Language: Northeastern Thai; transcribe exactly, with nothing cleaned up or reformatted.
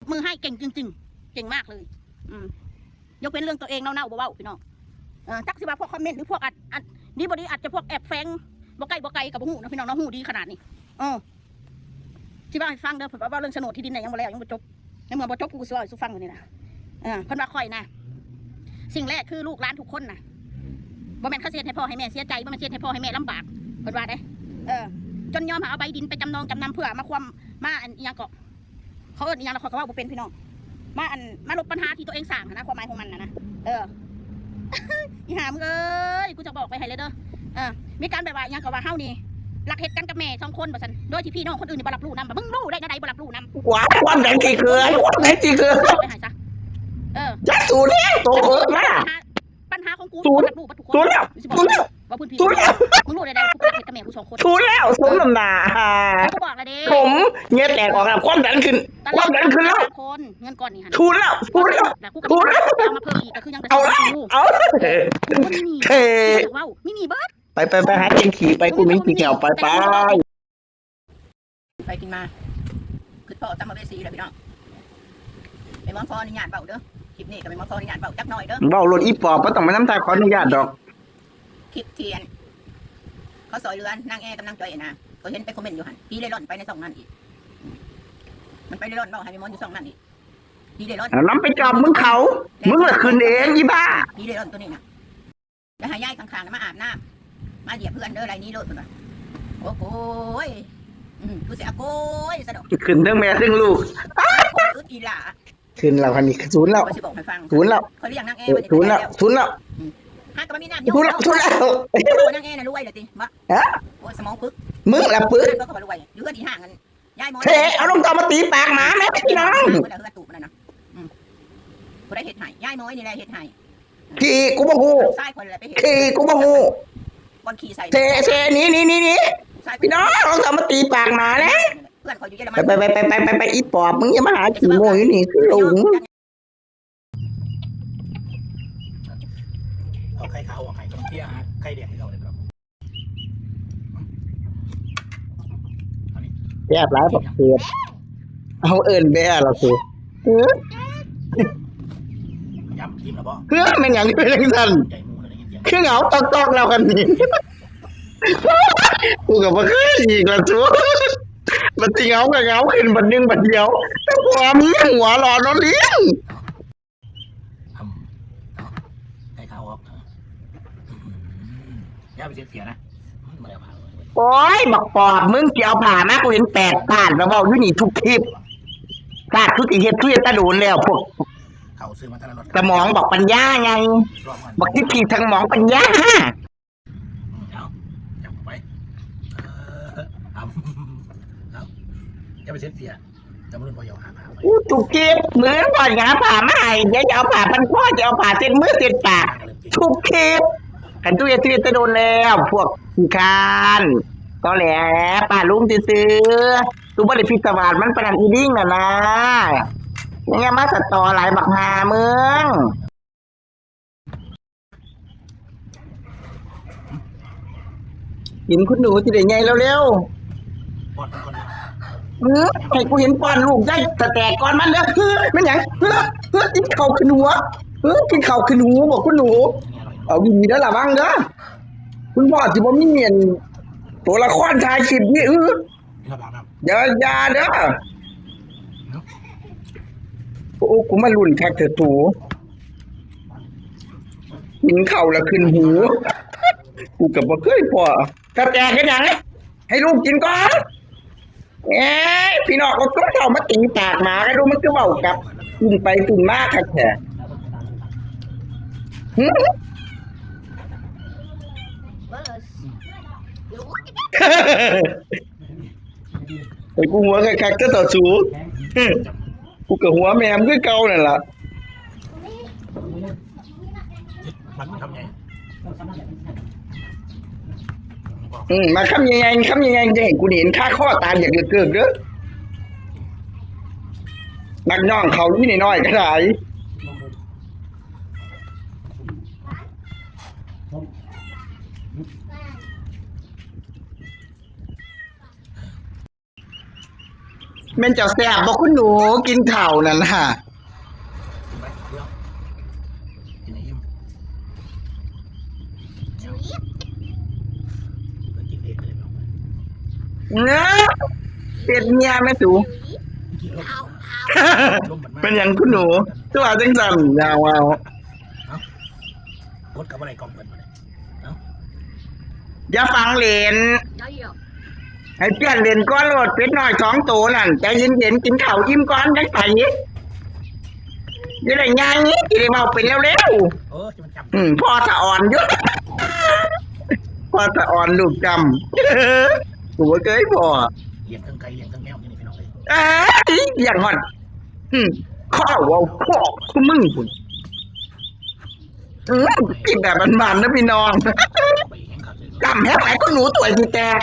มือให้เก่งจริงๆ เก่งมากเลย อืม ยกเว้นเรื่องตัวเองเน่าๆบ่เว้าพี่น้อง เออ จักสิว่าพวกคอมเมนต์หรือพวกอัด อัด ดีบ่ดี อาจจะพวกแอบแฝง บ่ใกล้บ่ไกลกับบ่ฮู้เนาะพี่น้องเนาะ ฮู้ดีขนาดนี้ เออ สิว่าให้ฟังเด้อ เพิ่นว่าเรื่องโฉนดที่ดินเนี่ยยังบ่แล้ว ยังบ่จบ ในเมื่อบ่จบ กูสิเว้าให้สู่ฟังอยู่นี่นะ เออ เพิ่นว่าข่อยนะ สิ่งแรกคือลูกหลานทุกคนนะ บ่แม่นเขาสิเฮ็ดให้พ่อให้แม่เสียใจ บ่แม่นสิเฮ็ดให้พ่อให้แม่ลำบาก เพิ่นว่าเด้ เออ จนยอมเอาใบดินไปจำนองจำนำเพื่อมาความ มาอันอิหยังเกาะ เขาเอิ้นอิหยังแล้วข้อยก็เว้าบ่เป็นพี่น้อง มาอัน มาลบปัญหาที่ตัวเองสร้างหั้นนะ ความหมายของมันน่ะนะ เออ อีห่ามึงเอ้ย กูจะบอกไปให้เลยเด้อ เออ มีการแบบว่าอิหยังก็ว่าเฮานี่ ลักเฮ็ดกันกับแม่สองคนว่าซั่น โดยที่พี่น้องคนอื่นนี่บ่รับรู้นำ มึงรู้ได้แนวใดบ่รับรู้นำ ว้าความแดงขี้เคือง ความแดงขี้เคือง ไปหาซะ เออ จักสูเนี่ย โตเกิดมา ปัญหา ปัญหาของกู สูน กูรับรู้เบิดทุกคน สูนแล้ว สิบอก สูนแล้ว ว่าพื้นที่ สูนแล้ว มึงรู้ได้ได๋ กูไปลักเฮ็ดกับแม่กูสองคน สูนแล้ว สมน้ำหน้า แล้วกูบอกแล้วเด้ ผมเหงื่อแตกออกแล้ว ความดันขึ้น ความดันขึ้นแล้ว คน เงินก้อนนี้หั่น สูนแล้ว สูนแล้ว แล้วกูก็ สูนแล้ว เอามาเพิ่มอีก ก็คือยังแต่ เอาละ สูนกู เอาละ กูบ่มีหนี้ เท่ กูอยากเว้า มีหนี้เบิด ไป ไป ไปหากินขี้ไป กูมีขี้แก้ว ไป ไป ไปกินมา คือพ่อสัมภเวสีแหละพี่น้อง แม่หมอนขออนุญาตเว้าเด้อ คลิปนี้ก็แม่หมอนขออนุญาตเว้าจักหน่อยเด้อ เว้าโลดอีปอบ บ่ต้องไปนำทางขออนุญาตดอก คลิปที่อัน เขาซอยเหลือนางแอกับนางจอยนะ ก็เห็นไปคอมเมนต์อยู่หั่น ผีเร่ร่อนไปในช่องนั้นอีก มันไปเร่ร่อนเว้าให้แม่หมอนอยู่ช่องนั้นอีก ผีเร่ร่อน อันนั้นไปจอบมึงเขา มึงละขึ้นเองอีบ้า ผีเร่ร่อนตัวนี้น่ะ แล้วให้ยายข้างๆน่ะมาอาบน้ำ มาเหยียบเฮือนเด้อ ไรนี้โลดเพิ่นว่า โอ้โกย อืม กูสิอาโกยซะดอก ขึ้นทั้งแม่ทั้งลูก โกยอึดอีหล่า ขึ้นแล้วคันนี้ สูนแล้ว ข้อยสิบอกให้ฟัง สูนแล้ว ข้อยเลี้ยงนางแอ เออ ไว้ สูนแล้ว ได้แล้ว สูนแล้ว อืม หากะบ่มีน้ำ สูนแล้ว สูนแล้ว โอ้ย นางแอน่ะรวยเลยติ บ่ ฮะ โอ้ย สมองปึก มึงละปึก นั่นก็เขาว่ารวย อยู่เฮือนอีห่าอัน ยายหมอ เท เอาลงต่อมาตีปากหมาแม่พี่น้อง เฮือนตู้มันน่ะนะ อืม ผู้ใดเฮ็ดให้ ยายหมอนี่แหละเฮ็ดให้ ขี้กูบ่ฮู้ ลูกชายคนแหละไปเฮ็ด ขี้กูบ่ฮู้ ก่อนขี้ใส่ เท เท หนี หนี หนี หนี ลูกชาย พี่น้อง เอามาตีปากหมาแล้ว เพื่อนเขาอยู่เยอรมัน ไป ไป ไป อีปอบ มึงอย่ามาหาขี้โม้อยู่นี่ คือหลง เอาไข่ขาวออก ไข่กับเพี้ยฮะ ไข่แดงให้เราเลยครับ อันนี้ แซ่บหลายบักเขือ เอาเอิ้นแบ่ล่ะสิ เออ ย้ำกินแล้วบ่ เพื่อแม่นหยังเป็นจังซั่น ใหญ่หมูอะไรเงี้ย คือเหงาตอกๆแล้วกันนี่ กูก็บ่เคยอีกละจู บัดสิเหงาก็เหงาขึ้นบัดหนึ่งบัดเดียว แต่พอมีหัวหล่อเนาะเลี้ยง ทำ เอา ให้เขาออก อืม อย่าไปเสียเสียนะ มันบ่ได้เอาผ้าไว้ โอ้ย บักปอบ มึงสิเอาผ้ามา กูเห็นแปดปาดแล้วเว้าอยู่นี่ทุกคลิป ปาดคือสิเฮ็ด คือเฮ็ดแตะโดนแล้ว พวก เขาซื้อมาแต่ละรถ สมองบักปัญญาไง รอบมัน บักทิฐิทางหมองปัญญา เอา จับไป เออ เอา เอา อย่าไปเสียเสีย แต่มันบ่ยอมหาผ้าไว้ อู้ ทุกคลิป เหมือนก่อนหาผ้ามาให้ เดี๋ยวจะเอาผ้าพันคอ จะเอาผ้าเช็ดมือเช็ดปาก ทุกคลิป คันตู้เฮ็ด ตู้เฮ็ดแตะโดนแล้ว พวกขี้คร้าน ตอแหล ป้าลุงซื่อๆ ตู้บ่ได้พิศวาสมันปานนั้นอีลิงน่ะนะ ยังมาสะตอหลายบักห่ามึง กินคุณหนูสิได้ใหญ่เร็วๆ ป้อนมันก่อนเลย เออ ให้กูเห็นป้อนลูกได้แต่แต่ก่อนมันเด้อ เฮ้ย มันหยัง เฮ้ย เฮ้ย กินข้าวขึ้นหัว เฮ้ย กินข้าวขึ้นหูบอกคุณหนู อันนี้อร่อย เอาดีๆเด้อ ระวังเด้อ คุณพ่อสิบ่มีเงิน ตัวละครถ่ายคลิปนี่ เออ นี่ระบาดน้ำ อย่า อย่าเด้อ โอ้ กูมาลุ้นคักเถอะตู กินข้าวแล้วขึ้นหู กูก็บ่เคยพอ ถ้าแตกเฮ็ดหยัง ให้ลูกกินก่อน เอ้ย พี่น้องเอาตัวเฒ่ามาตีปากหมา ก็ดูมันคือเว้ากับ funny ไป funny มาคักแท้ หึ ไอ้กูหัวคักๆ เจ้าต่อสู้ กูก็หัวแม่มคือเก่านั่นล่ะ มันทำไง อืม มาคำใหญ่ๆ คำใหญ่ๆ จะเห็นกูเห็นค่าข้อตายอยากเกิดเด้อ นักน้องเขานี่น้อยๆ ก็ได้ แม่นเจ้าแซ่บบ่คุณหนู กินข้าวนั่นน่ะ กินไปเดี๋ยวกินให้อิ่ม แล้วกินเองเลยเนาะ เนาะ เป็ดเมียแม่สู กินลมลมมันมาก เป็นหยังคุณหนู ตัวจังสั่น ยาวเอา กดกับอะไรกล่องเปิดมาเลย อย่าฟังเล่น ได้อยู่ ให้เปลี่ยนเล่นก่อนโลด เป็ดน้อยสองตัวนั่น ใจเย็นๆ กินข้าวอิ่มก่อนจังไป จะได้ไงจะได้เว้าเป็นเร็ว เออที่มันจำ ๆ อืม พ่อสะอ่อนอยู่ พ่อสะอ่อนลูกจำ กูบ่เคยพ่อ เลี้ยงทั้งไก่เลี้ยงทั้งแมวนี่พี่น้องเลย เอ้ยอย่างฮอด อืม ข้าวเอาข้อคือมึงพุ่น อืม กินแบบมันๆนะพี่น้อง ไปแห้งขัดเลย จำแฮงไหนก็หนูตัวสิแตก